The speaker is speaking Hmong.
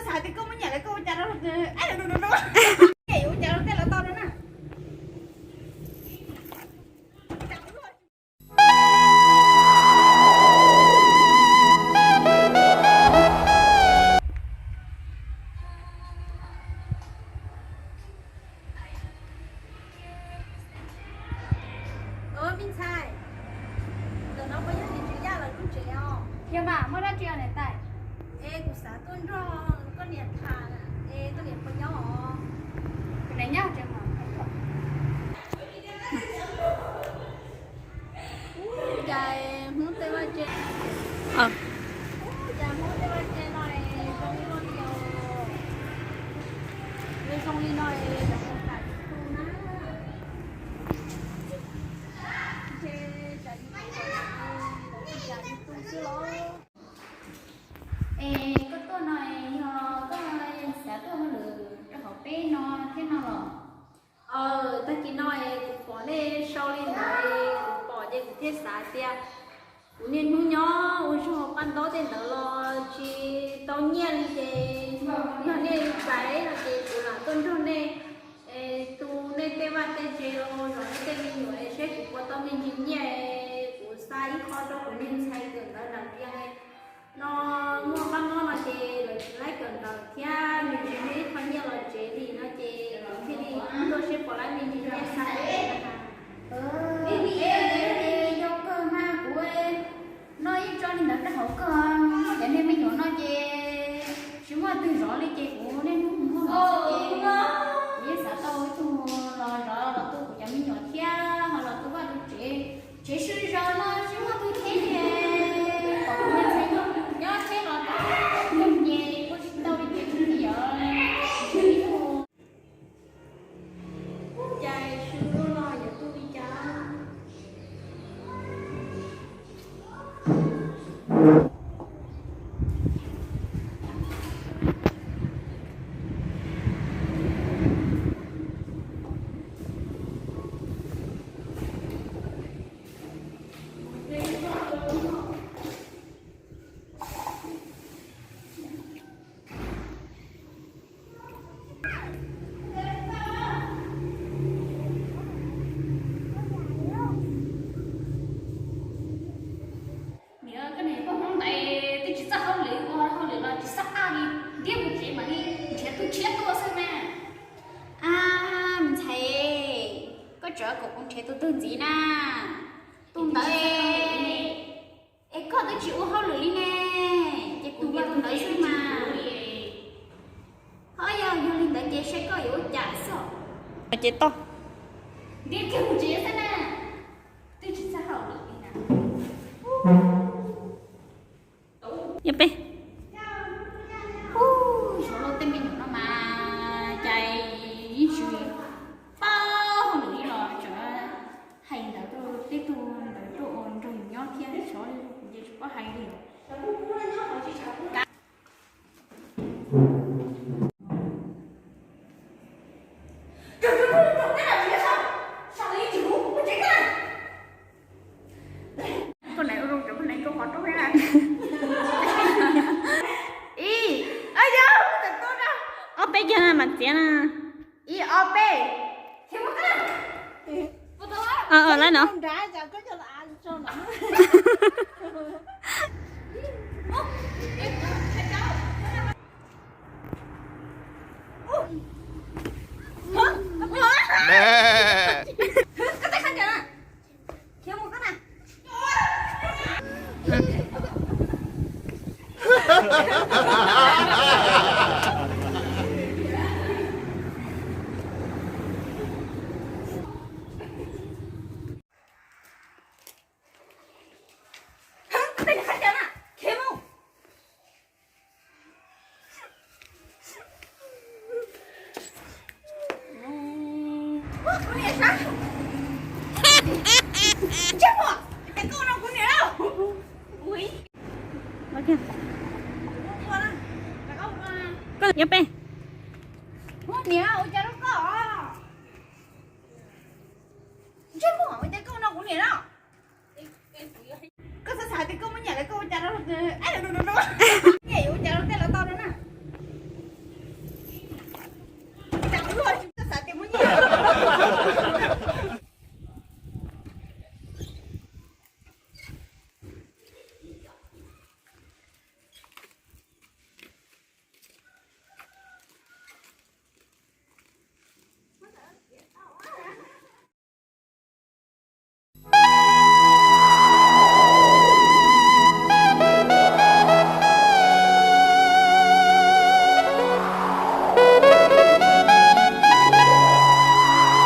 Xav tias koj muaj nyiam lawv koj ua cas rau, ua cas rau tej los tau rau na. Me ntxhais, ntawm no puas yog niam Tswv Yaj lawv lub tsev os? Yog mas, muaj dab tsi os niam tais? Es kuv xav tuaj nrog koj niam tham, es koj niam puas nyob os? Kuv niam nyob tsev mas. Cas Hmoob tej vaj tse, cas Hmoob tej vaj tse no es zoo li no, zoo li no es lawv mus tham tu na. Ntshe tsam li cas li tu xwb los. Es koj tuaj no es yog koj xav tuaj hauj lwm rau hauv peb no thiab no los? Aw, tag kis no es kuv pom nej sau li ntawd es kuv pom ces kuv thiaj xav tias kuv niaj hnub nyob ua zog paj ntaub tej ntawd los tsis tau nyiaj li ces yog nej li txais no ces kuv lam tuaj nrog nej tu nej tej vaj tej tsev los zov nej tej me nyuam es seb kuv puas tau me ntsis nyiaj es kuv xa ib qho rau kuv niag ntxhais kawm ntawv nram Vias no, muaj paj ntaub no ces lawv tsis laib kawm ntawv thiab nws tsis muaj ib qho nyiaj los tsev li no ces kuv thiaj li tuaj seb puas laib me ntsis nyiaj xa. Yog kawg mas kuv noj ib tso li ntawd rau hauv koj, cov niag me nyuam no ces tsis muaj twg zov li ces kuv niaj hnub mus muag zov xwb ces kuv yeej xav tau ib tug los zov los tu kuv cov me nyuam thiab ho los tu vaj tu tsev. Tsev sw zos no tsis muaj twg thiab li, kom kuv niag ntxhais nyob thiab los tau nyob ces kuj tsis tau li ces kuv tsis yog ib tug. Cas sw luaj no yuav tu li cas? Niam, koj niag poj Hmoob ntawd twb tsis txawj hauj lwm, ua hauj lwm los tsis txawj ab li, ntiab mus tsev mam li nrhiav tus tshiab tuaj xwb mas. Ab, me ntxhais, koj tseem kom kuv nrhiav tus twg ntxiv na? Tus ntawd es koj twb tsis ua hauj lwm li ne, ces kuv nrhiav tus ntawd xwb mas. Ho yog, yog li ntawd ces saib koj yuav ua cas xwb. Ces toj. Ntiab kiag mus tsev xwb na. Twb tsis txawj hauj lwm li na. Yog peb. Ub, xyov lawv tej me nyuam no mas cas yeej tsis paub hauj lwm li los tseem hais ntawd rau tej tug ntawd tuaj ua nrog yus nyob thiab, xyov li kuv ces tsis paub hais li. Koj niam ua zoo rau koj niam nkauj qhov rooj thiab na. Ib, ob peb kiag na mam txiav na. Ib ob peb. Lawm no. Koj niam peb. Niam, ua cas rau koj? Ntsej muag, ua cas koj no kuv niam no? Koj xav xav tias koj muaj nyiam lawv koj ua cas rau, rau, rau.